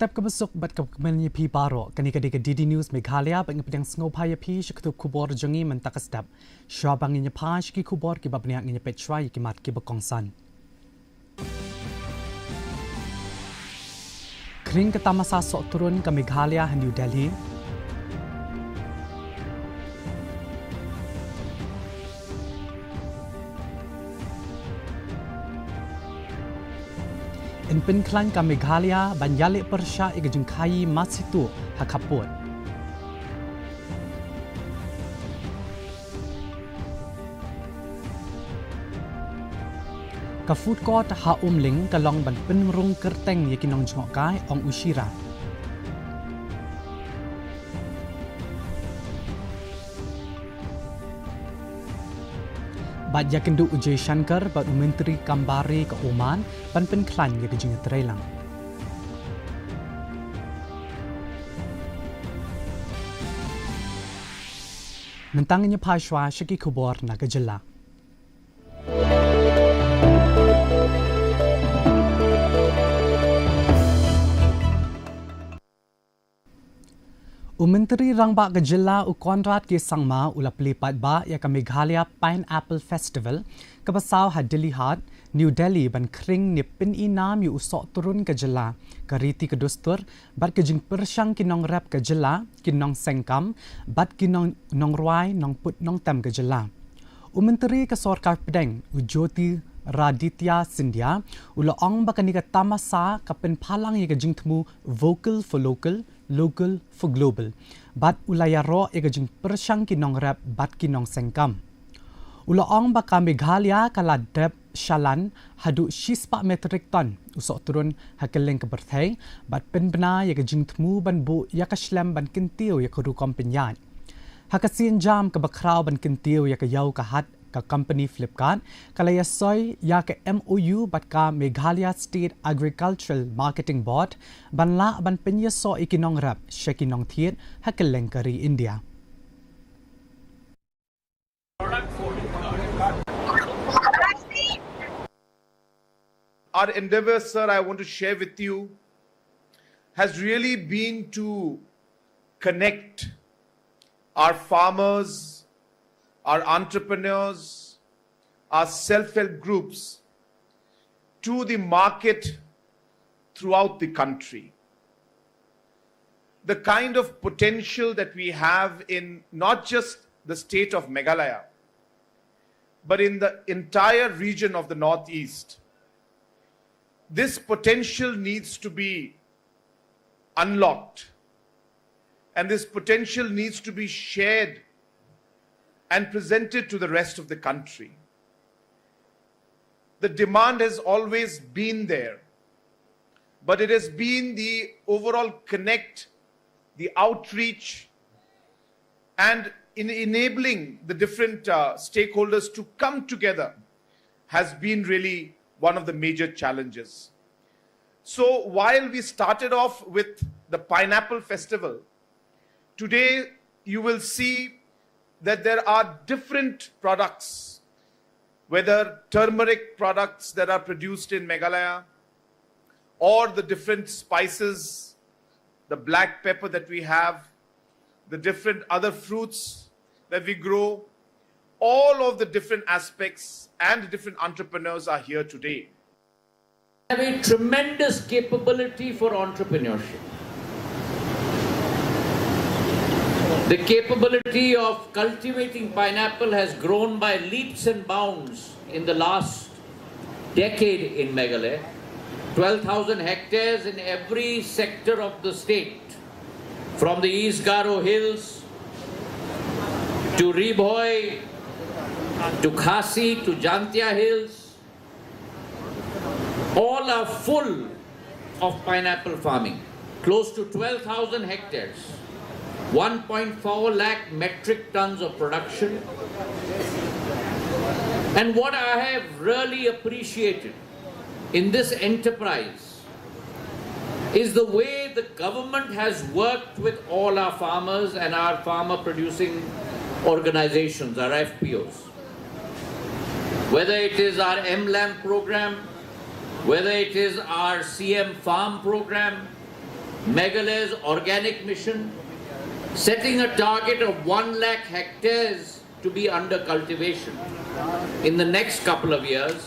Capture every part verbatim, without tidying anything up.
Tep kaba suk bad kaba kmen ïa phi baroh, kane ka dei ka D D News Meghalaya, bad ngi pdiang sngewbha ïa phi sha ka ktup khubor jong ngi mynta ka step. Shuwa ba ngin ïa phai sha ki khubor kiba bniah, ngin ïa peit shuwa ïa ki mat kiba kongsan. Khring ka tamasa sohtrun ka Meghalaya ha New Delhi. Yn pynkhlaiñ ka Meghalaya ban ïaleh pyrshah ïa ka jingkhaii masitu ha khappud. Ka food court ha Umling ka long ban pynrung kyrteng ïa ki nongjngohkai, ong u Shira. Bad ïakynduh u Jaishankar bad u Myntri Kam Bar Ri ka Oman ban pynkhlaiñ ïa ka jingïatreilang. Mynta ngin ïa phai shuwa sha ki khubor na ka jylla. U Myntri Rangbah ka jylla u Conrad K Sangma u la plie paidbah ïa ka Meghalaya Pineapple Festival kaba saw ha Dilli Haat, New Delhi, ban khring ne pyni nam ïa u sohtrun ka jylla, ka riti ka dustur bad ka jingpyrshang ki nongrep ka jylla, ki nongseng kam bad ki nong, nongrwai nongput nongtem ka jylla. U Myntri ka Sorkar Pdeng, u Jyotiraditya Scindia, u la ong ba kane ka tamasa ka pynphalang ïa ka jingthmu Vocal for Local, Local for Global, bad u la ïaroh ïa ka jingpyrshang ki nongrep bad ki nongseng kam. U la ong ba ka Meghalaya ka la dep shalan haduh shispah metric ton u sohtrun ha kylleng ka pyrthei, bad pynbna ïa ka jingthmu ban buh ïa ka shlem ban kyntiew ïa ka rukom pynïaid. Ha ka sienjam kaba khraw ban kyntiew ïa ka ïew ka hat, ka company Flipkart ka la ïasoi ïa ka M O U bad ka Meghalaya State Agricultural Marketing Board ban lah ban pynïasoh ïa ki nongrep sha ki nongthied ha kylleng ka ri India. Our endeavor, sir, I want to share with you, has really been to connect our farmers, our entrepreneurs, our self-help groups to the market throughout the country. The kind of potential that we have in not just the state of Meghalaya, but in the entire region of the Northeast, this potential needs to be unlocked, and this potential needs to be shared and presented to the rest of the country. The demand has always been there, but it has been the overall connect, the outreach, and in enabling the different, uh, stakeholders to come together has been really one of the major challenges. So while we started off with the Pineapple Festival, today you will see that there are different products, whether turmeric products that are produced in Meghalaya, or the different spices, the black pepper that we have, the different other fruits that we grow, all of the different aspects and different entrepreneurs are here today. Have a tremendous capability for entrepreneurship. The capability of cultivating pineapple has grown by leaps and bounds in the last decade in Meghalaya. Twelve thousand hectares in every sector of the state, from the East Garo Hills to Ri Bhoi to Khasi to Jaintia Hills, all are full of pineapple farming. Close to twelve thousand hectares, one point four lakh metric tons of production. And what I have really appreciated in this enterprise is the way the government has worked with all our farmers and our farmer producing organizations, our F P Os. Whether it is our M LAMP program, whether it is our C M Farm program, Meghalay's organic mission, setting a target of one lakh hectares to be under cultivation in the next couple of years,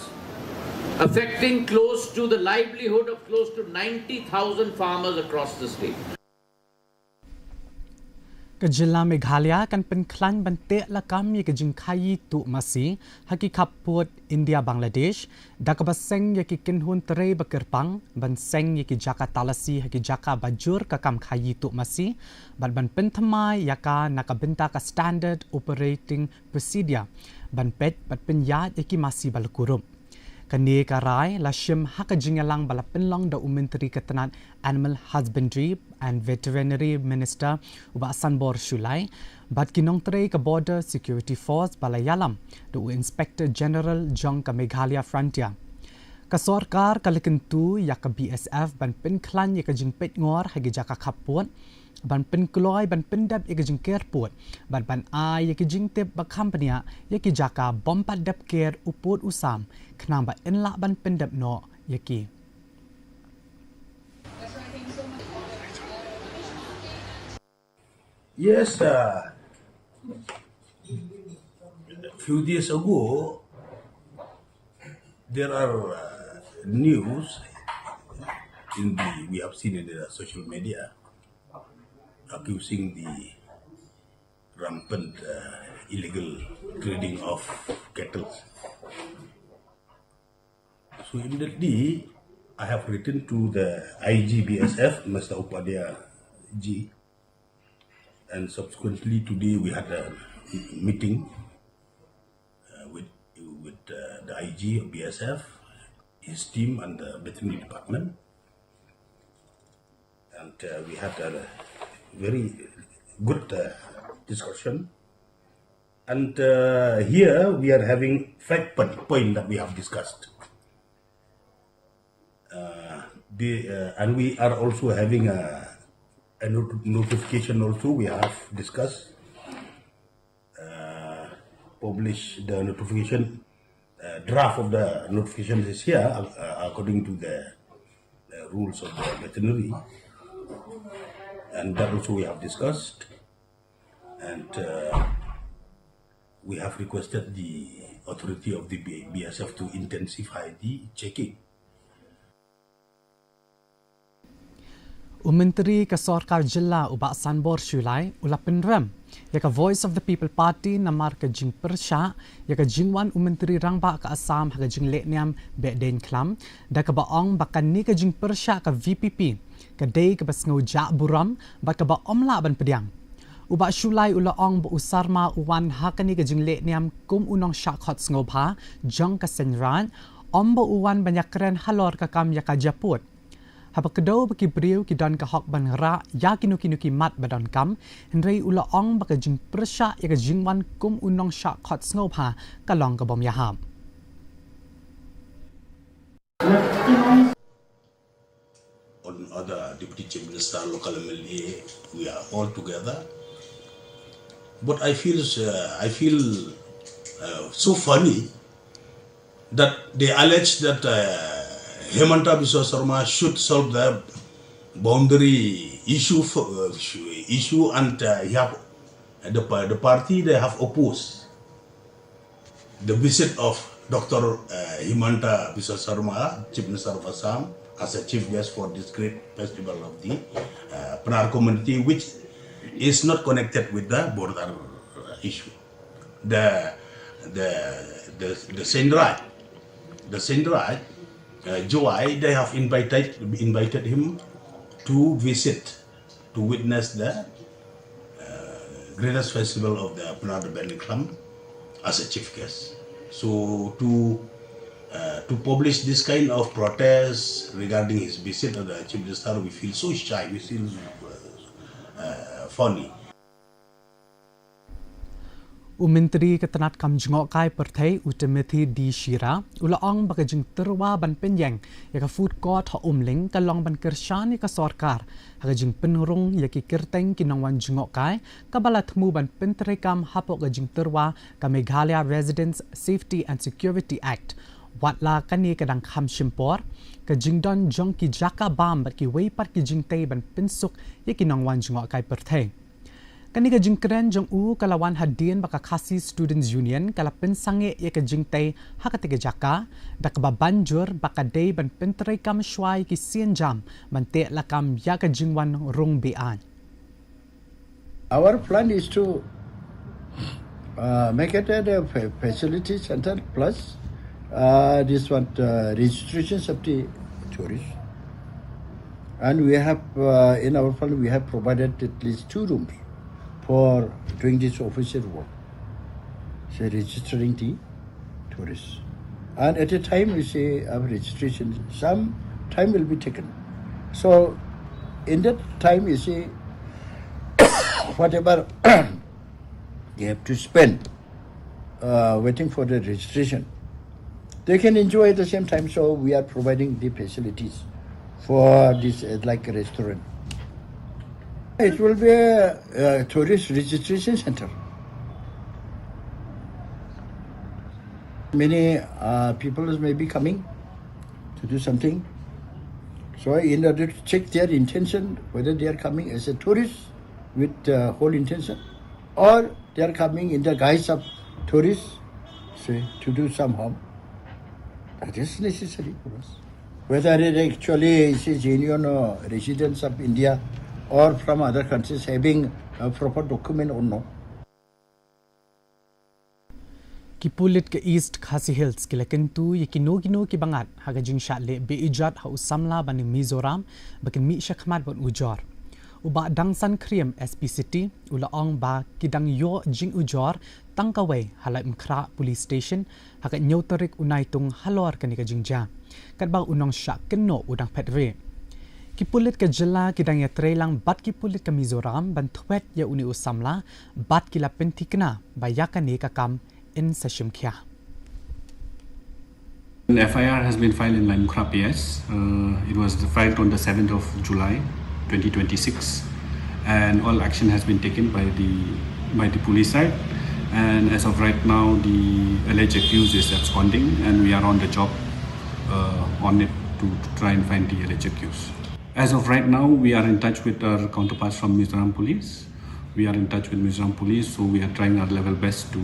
affecting close to the livelihood of close to ninety thousand farmers across the state. Ka jylla Meghalaya kan pynkhlaiñ ban teh lakam ïa ka jingkhaïi tuh masi ha ki khappud India Bangladesh da kaba seng ïa ki kynhun trei ba kyrpang ban seng ïa ki jaka talasi ha ki jaka ba jur ka kam khaïi tuh masi bad ban pynthymmai ïa ka na ka bynta ka Standard Operating Procedure ban peit bad pynïaid ïa ki masi ba la kurup. Kane ka rai la shim ha ka jingïalang ba la pynlong da u Myntri ka tnat Animal Husbandry and Veterinary Minister u Bah Sanbor Shullai bad ki nongtrei ka Border Security Force ba la ïalam da u Inspector General jong ka Meghalaya Frontier. Ka sorkar ka la kyntu ïa ka B S F ban pynkhlaiñ ïa ka jingpeit ngor ha ki jaka khappud ban pynkloi ban pyndep ïa ka jingker pud bad ban ai ïa ka jingtip ba kham bniah ïa ki jaka bym pat dep ker u pud u sam khnang ba yn lah ban pyndep noh ïa ki. Yes, uh, a few days ago, there are uh, news in the we have seen in the social media accusing the rampant uh, illegal trading of cattle. So immediately, I have written to the I G B S F, Mister Upadhyay ji, and subsequently today we had a meeting uh, with with uh, the I G of B S F, his team, and the veterinary department. And uh, we had a very good uh, discussion. And uh, here we are having five point, point that we have discussed. Uh, the, uh, and we are also having a, a not- notification also we have discussed. Uh, publish the notification, uh, draft of the notification is here uh, according to the uh, rules of the veterinary, and that also we have discussed, and uh, we have requested the authority of the B- BSF to intensify the checking. U Myntri ka Sorkar Jylla u Bah Sanbor Shullai u la pynrem ïa ka Voice of the People Party namar ka jingpyrshah ïa ka jingwan u Myntri Rangbah ka Assam ha ka jinglehniam Behdeiñkhlam da kaba ong ba kane ka jingpyrshah ka VPP ka dei kaba sngewjah burom bad kaba ym lah ban pdiang. U Bah Shullai u la ong ba u Sarma u wan ha kane ka jinglehniam kum u nongshah khot sngewbha jong ka Seiñraij, ym ba u wan ban ïakren halor ka kam ïa ka jingpud. Haba kdew ba ki briew ki don ka hok ban rah ïa kino kino ki mat ba donkam, hynrei u la ong ba ka jingpyrshah ïa ka jingwan kum u nongshah khot sngewbha ka long ka bym ïahap. On other Deputy Chief Minister, local M L A, we are all together. But I feel, uh, I feel uh, so funny that they allege that uh, Himanta Biswa Sarma should solve the boundary issue for, uh, issue and uh, he have the, pa- the party they have opposed the visit of Doctor Uh, Himanta Biswa Sarma, Chief Minister of Assam, as a chief guest for this great festival of the uh, Pnar community, which is not connected with the border uh, issue. The the the the Seiñraij, the Seiñraij, uh, Jowai, they have invited invited him to visit to witness the uh, greatest festival of the Pnar Behdeiñkhlam as a chief guest. So to uh, to publish this kind of protest regarding his visit as the chief minister, we feel so shy, we feel uh, uh, funny. U Myntri ka tnat kam jngohkai pyrthei u Timothy D Shira u la ong ba ka jingtyrwa ban pynïeng ïa ka food court ha Umling ka long ban kyrshan ïa ka sorkar ha ka jingpynrung ïa ki kyrteng ki nongwan jngohkai kaba la thmu ban pyntreikam hapoh ka jingtyrwa ka Meghalaya Residents Safety and Security Act. Wat la kane ka dang kham shim por, ka jingdon jong ki jaka bam bad kiwei pat ki jingtei ban pynsuk ïa ki nongwan jngohkai pyrthei. Kane ka jingkren jong u ka la wan hadien ba ka Khasi Students Union ka la pynsangeh ïa ka jingtei ha katei ka jaka da kaba ban jur ba ka dei ban pyntreikam shwa ïa ki sienjam ban teh lakam ïa ka jingwan rung be-aiñ. Our plan is to uh, make it a fa- facility center plus uh, this one uh, registration safety tourists. And we have, uh, in our fund, we have provided at least two rooms for doing this official work. So registering the tourists. And at a time, you see, of registration, some time will be taken. So in that time, you see, whatever they have to spend uh, waiting for the registration, they can enjoy at the same time. So we are providing the facilities for this uh, like restaurant. It will be a, a tourist registration center. Many uh, people may be coming to do something. So in order to check their intention, whether they are coming as a tourist with uh, whole intention, or they are coming in the guise of tourists, say, to do some harm, that is necessary for us. Whether it actually is a genuine uh, residents of India or from other countries having a proper document or not. Ki pulit ka East Khasi Hills ki la kyntu ïa kino kino ki bangat ha ka jingshah leh be-ijot ha u samla ba na Mizoram ba kin mih shakhmat ban ujor. U Bah Dangsan Khyriem, S P City, u la ong ba ki dang ïoh jingujor tang kawei ha Laitumkhrah Police Station ha ka hynñiew tarik u Naitung halor kane ka jingjia, katba u nongshah kynnoh u dang phet rieh. Ki pulit ka jylla ki dang ïatreilang bad ki pulit ka Mizoram ban thwet ïa une u samla bad ki la pynthikna ba ïa kane ka kam yn sa shim khia. An F I R has been filed in Laitumkhrah P S. Uh, it was filed on the seventh of July, twenty twenty-six, and all action has been taken by the by the police side. And as of right now, the alleged accused is absconding, and we are on the job uh, on it to try and find the alleged accused. As of right now, we are in touch with our counterparts from Mizoram Police. We are in touch with Mizoram Police, so we are trying our level best to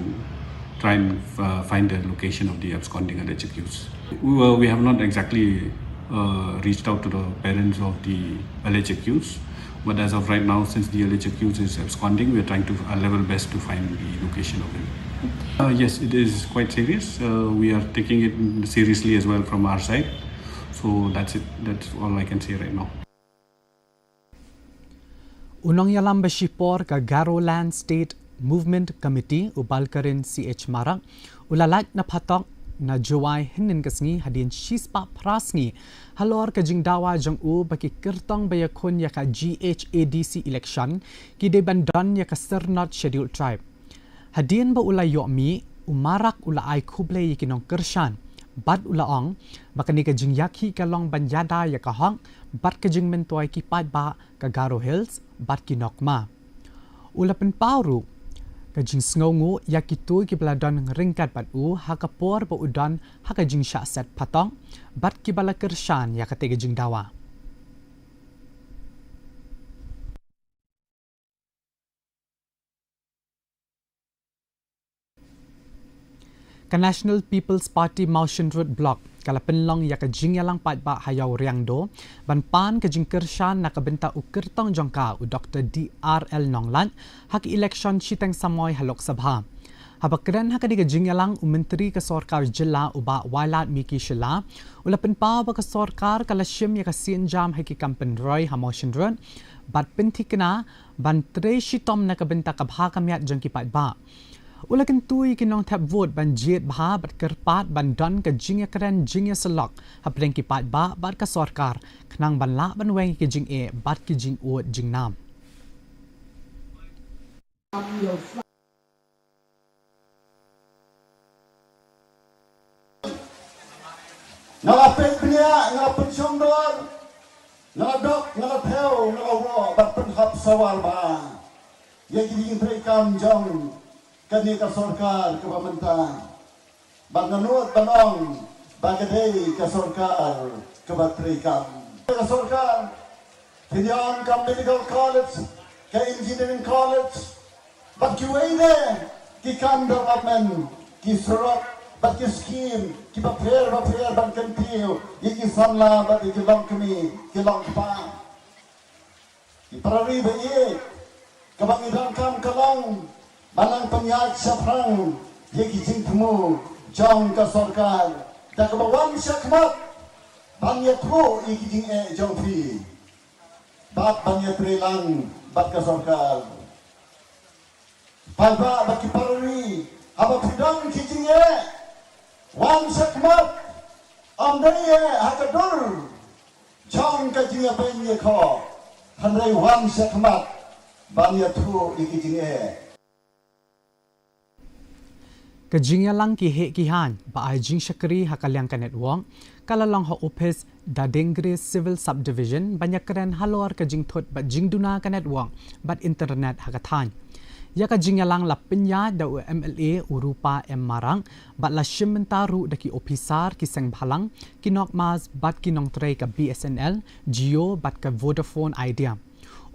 try and uh, find the location of the absconding alleged accused. We, were, we have not exactly uh, reached out to the parents of the alleged accused, but as of right now, since the alleged accused is absconding, we are trying to our level best to find the location of him. Uh, yes, it is quite serious. Uh, we are taking it seriously as well from our side. So that's it. That's all I can say right now. U nongïalam ba shipor ka Garoland State Movement Committee, u Balkarin C H Marak, u la lait na phatok na Jowai hynnin ka sngi hadien shispah phra sngi halor ka jingdawa jong u ba ki kyrtong ba ïakhun ïa ka G H A D C election ki dei ban don ïa ka syrnod Scheduled Tribe. Hadien ba u la ïoh mih, u Marak u la ai khublei ïa ki nongkyrshan bad u la ong ba kane ka jingïakhih ka long ban ïada ïa ka hok bad ka jingmyntoi ki paidbah ka Garo Hills bad ki nongma. U la pynpaw ruh ka jingsngewnguh ïa kito kiba la don ryngkat bad u ha ka por ba u don ha ka jingshah set phatok bad kiba la kyrshan ïa katei ka jingdawa. Ka National People's Party Mawshynrut Block ka la pynlong ïa ka jingïalang paidbah ha Ïawriangdo ban pan ka jingkyrshan na ka bynta u kyrtong jong ka, u Doctor D R L Nonglait, ha ka election shiteng samoi ha Lok Sabha. Haba kren ha kane ka jingïalang, u Myntri ka Sorkar Jylla, u Bah Wailadmiki Shylla, u la pynpaw ba ka sorkar ka la shim ïa ka sienjam ha ki kam pynroi ha Mawshynrut bad pynthikna ban trei shitom na ka bynta ka bha ka miat jong ki paidbah. U la kyntu ïa ki nongthep vote ban jied bha bad kyrpad ban don ka jingïakren jingïasyllok hapdeng ki paidbah bad ka sorkar khnang ban lah ban weng ïa ki jingeh bad ki jingud jingnam. Nga la pynbniah, nga la pynshongdor, nga la dok, nga la thew, nga la wah bad pynhap sawar bha ïa ki jingtreikam jong kane ka sorkar kaba mynta. Bad nga nud ban ong Ba ka dei ka sorkar kaba treikam. Ka sorkar, ki ïong ka medical college, ka engineering college, bad kiwei de ki kam development, ki surok, bad ki skim, kiba pher ba pher ban kyntiew ïa ki samla bad ïa ki longkmie, ki longkpa. Ki para ri ba ïeit, kaba ngi donkam ka long ban nang pynïaid shaphrang ïa ki jingthmu jong ka sorkar da kaba wan shakhmat ban ïathuh ïa ki jingeh jong phi bad ban ïatreilang bad ka sorkar. Paidbah bad ki para ri, haba phi don ki jingeh, wan shakhmat, ym dei eh ha ka dur jong ka jingïabeiñ ïakhoh, hynrei wan shakhmat ban ïathuh ïa ki jingeh. Ka jingïalang ki heh ki haiñ ba ai jingshakri ha ka liang ka network ka la long ha ophis Dadengre Civil Subdivision ban ïakren halor ka jingthut bad jingduna ka network bad internet ha ka thaiñ. Ïa ka jingïalang la pynïaid da u M L A u Rupa M Marak bad la shim bynta ruh da ki ophisar ki seng bhalang, ki nongmasi bad ki nongtrei ka B S N L, Jio bad ka Vodafone Idea.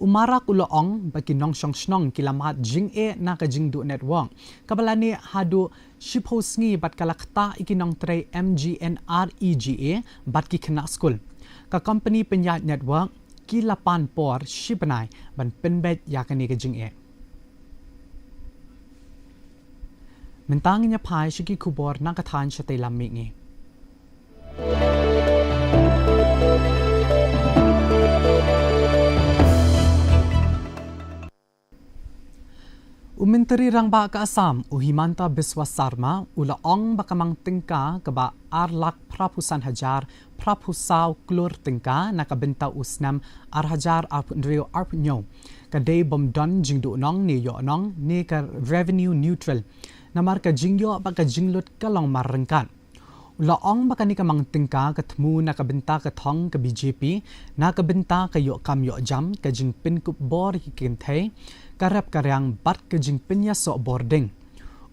U Marak u la ong ba ki nongshong shnong ki la mad jingeh na ka jingduh network kaba la neh haduh shiphew sngi bad ka la ktah ïa ki nongtrei M G N R E G A bad ki khynnah skul. Ka kompani pynïaid network ki la pan por shi bnai ban pynbeit ïa kane ka jingeh. Mynta ngin ïa phai sha ki khubor na ka thaiñ shatei lam mihngi. U Myntri Rangbah ka Assam, u Himanta Biswa Sarma, u la ong ba ka mang tyngka kaba ar lak phra phew san hajar phra phew saw klur tyngka na ka bynta u snem ar hajar arphew hynriew arphew hynñiew ka dei bym don jingduhnong ne ïohnong ne ka revenue neutral. Namar ka jingïoh bad ka jinglut ka long mar ryngkat. U la ong ba kane ka mang tyngka ka thmu na ka bynta ka thong ka B J P, na ka bynta ka ïoh kam ïoh jam, ka jingpynkup bor ïa ki kynthei, ka rep ka riang bad ka jingpynïasoh bording.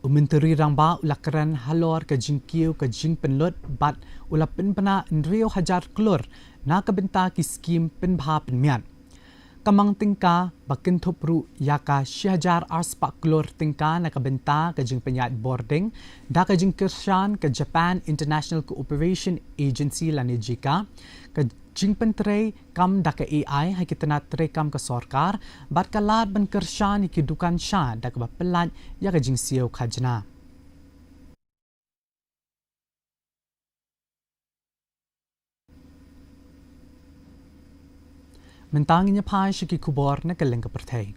U Myntri Rangbah u la kren halor ka jingkiew ka jingpynlut bad u la pynbna hynriew hajar klur na ka bynta ki skim pynbha pynmiat. Ka mang tyngka ba kynthup ruh ïa ka shi hajar ar spah klur tyngka na ka bynta ka jingpynïaid bording da ka jingkyrshan ka Japan International Cooperation Agency lane JICA, ka jingpyntrei kam da ka A I ha ki tnat treikam ka sorkar bad ka lad ban kyrshan ïa ki dukan sha da kaba pyllait ïa ka jingsiew khajna. Mynta ngin ïa phai sha ki khubor na ka liang ka pyrthei.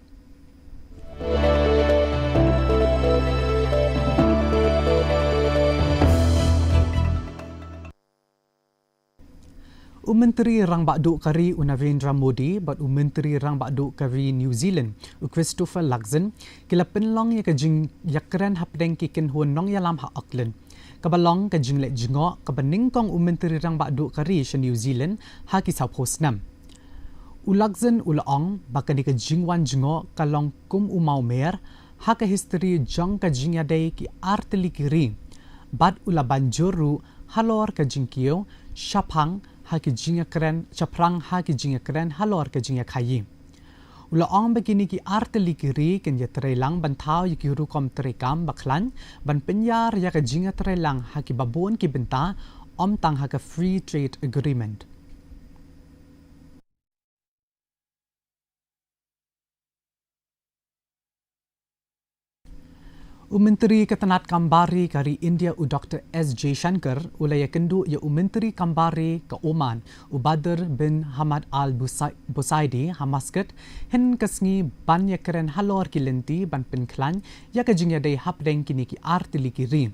U Myntri Rangbah Duh ka ri u Narendra Modi bad u Myntri Rangbah Duh ka ri New Zealand u Christopher Luxon ki la pynlong ïa ka jingïakren hapdeng ki kynhun nongïalam ha Auckland, kaba long ka jingleh jngoh kaba nyngkong u Myntri Rangbah Duh ka ri sha New Zealand ha ki sawphew snem. U Luxon u la ong ba kane ka jingwan jngoh ka long kum u mawmer ha ka history jong ka jingïadei ki artylli ki ri bad u la ban jur ruh halor ka jingkiew shaphang ha ki jingïakren, shaphrang ha ki jingïakren halor ka jingïakhaïi. U la ong ba kine ki artylli ki ri kin ïatreilang ban thaw ïa ki rukom treikam ba khlaiñ ban pynïar ïa ka jingïatreilang ha kiba bun ki bynta, ym tang ha ka Free Trade Agreement. U Myntri ka tnat kam bar ri ka ri India u Doctor S Jaishankar u la ïakynduh ïa u Myntri kam bar ri ka Oman u Badr bin Hamad Al Busa-, Busaidi ha Muscat hynne ka sngi ban ïakren halor ki lynti ban pynkhlaiñ ïa ka jingïadei hapdeng kine ki artylli ki ri.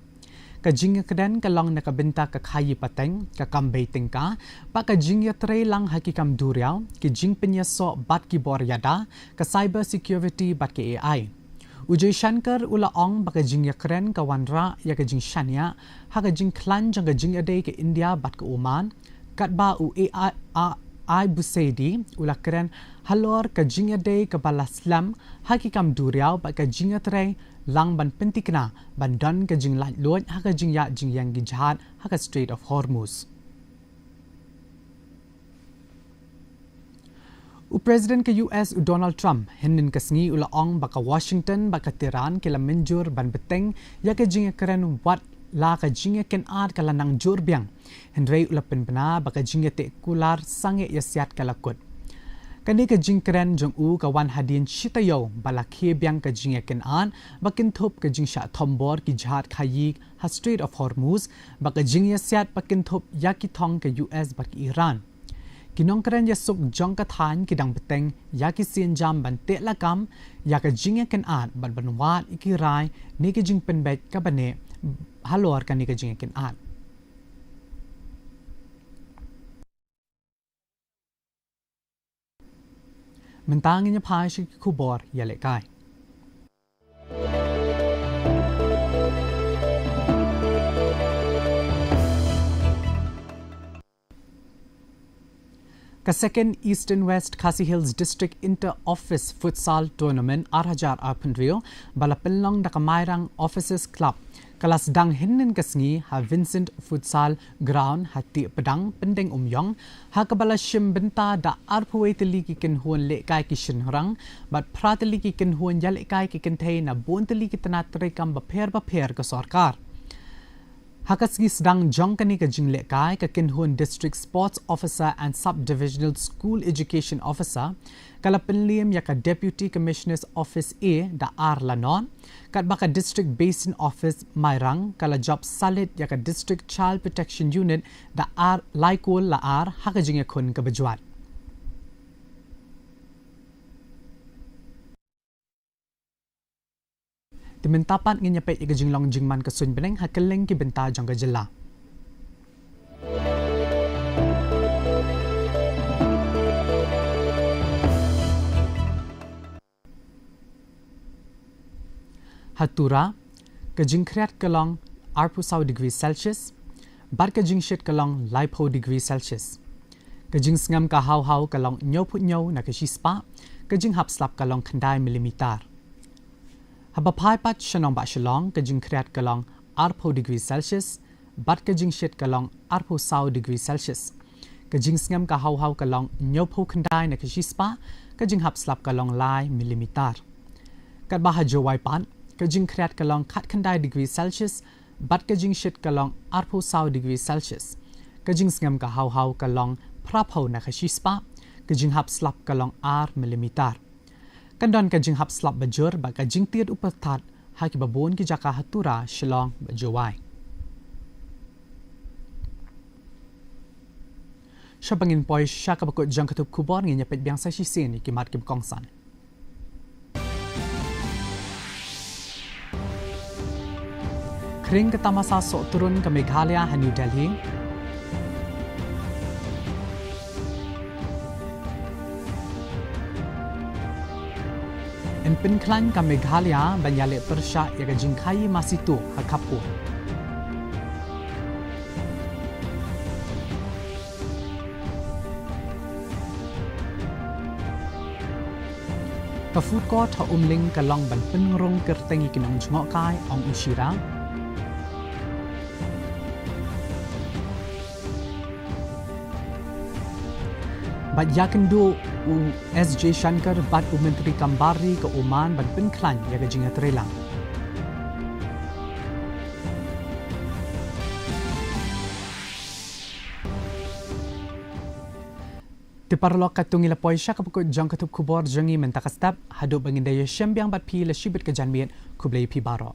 Ka jingïakren ka long na ka bynta ka khaïi pateng, ka kam bei tyngka, bad ka jingïatreilang ha ki kam duriaw, ki jingpynïasoh bad ki bor ïada, ka cyber security bad ka A I. U Jaishankar u la ong ba ka jingïakren ka wanrah ïa ka jingshaniah ha ka jingkhlaiñ jong ka jingïadei ka India bad ka Oman, katba u A I, A I Busaidi u la kren halor ka jingïadei kaba la slem ha ki kam duriaw bad ka jingïatrei lang ban pyntikna ban don ka jinglaitluid ha ka jingïaid jingïeng ki jhad ha ka Strait of Hormuz. U President ka U S u Donald Trump hynnin ka sngi u la ong ba ka Washington bad ka Tehran ki la mynjur ban bteng ïa ka jingïakren wat la ka jingïakynad ka la nang jur biang. Hynrei u la pynbna ba ka jingïateh kular sangeh ïasiat ka la kut. Kane ka jingkren jong u ka wan hadien shi taïew ba la khie biang ka jingïakynad ba kynthup ka jingshah thombor ki jhad khaïi ha Strait of Hormuz bad ka jingïasiat ba kynthup ïa ki thong ka U S bad ka Iran. Ki nongkren ïasuk jong ka thaiñ ki dang bteng ïa ki sienjam ban teh lakam ïa ka jingïakynad bad ban wad ïa ki rai ne ka jingpynbeit kaba neh halor kane ka jingïakynad. Mynta ngin ïa phai sha ki khubor ïalehkai. Ka Second Eastern West Khasi Hills District Inter Office Futsal Tournament ar hajar arphew hynriew ba la pynlong da ka Mairang Officers Club ka la sdang hynnin ka sngi ha Vincent Futsal Ground ha Tieh Pdang, Pyndengumiong, ha kaba la shim bynta da arphew wei tylli ki kynhun lehkai ki shynrang bad phra tylli ki kynhun ïalehkai ki kynthei na bun tylli ki tnat treikam bapher bapher ka sorkar. Ha ka sngi sdang jong kane ka jinglehkai, ka kynhun District Sports Officer and Sub-Divisional School Education Officer ka la pynliem ïa ka Deputy Commissioner's Office A da ar la nod, katba ka District Basin Office Mairang ka la jop salit ïa ka District Child Protection Unit da ar, lai kol la ar ha ka jingïakhun kaba jwat. Te mynta pat ngin ïa peit ïa ka jinglong jingman ka suiñ bneng ha kylleng ki bynta jong ka jylla. Ha Tura, ka jingkhriat ka long arphew saw degree Celsius, bad ka jingshit ka long laiphew degree Celsius. Ka jingsngem ka haw haw ka long hynñiewphew hynñiew na ka shispah, ka jinghap slap ka long khyndai millimeter. Haba phai pat sha nongbah Shillong, ka jingkhriat ka long arphew degree Celsius, bad ka jingshit ka long arphew saw degree Celsius. Ka jingsngem ka haw haw ka long hynñiewphew khyndai na ka shispah, ka jinghap slap ka long lai millimeter. Katba ha Jowai pat, ka jingkhriat ka long khatkhyndai degree Celsius, bad ka jingshit ka long arphew saw degree Celsius. Ka jingsngem ka haw haw ka long phraphew na ka shispah, ka jinghap slap ka long ar millimeter. Kan don ka jinghap slap bajur bad ka jingtied u pyrthat ha kiba bun ki jaka ha Tura, Shillong bad Jowai. Shuwa ba ngin poi sha kaba kut jong ka thup khubor, ngin ïa peit biang sa shisien ïa ki mat kiba kongsan. Khring ka tamasa sohtrun ka Meghalaya ha New Delhi. Yn pynkhlaiñ ka Meghalaya ban ïaleh pyrshah ïa ka jingkhaïi masi tuh ha khappud. Ka food court ha Umling ka long ban pynrung kyrteng ïa ki nongjngohkai, ong u Shira. Bad ïakynduh u S Jaishankar bad u Myntri kam bar ri ka Oman ban pynkhlaiñ ïa ka jingïatreilang. Te paralok, katto ngi la poi sha kaba kut jong ka thup khubor jong ngi mynta ka step, haduh ba ngin da ïashem biang bad phi la shibit ka janmiet, khublei phi baroh.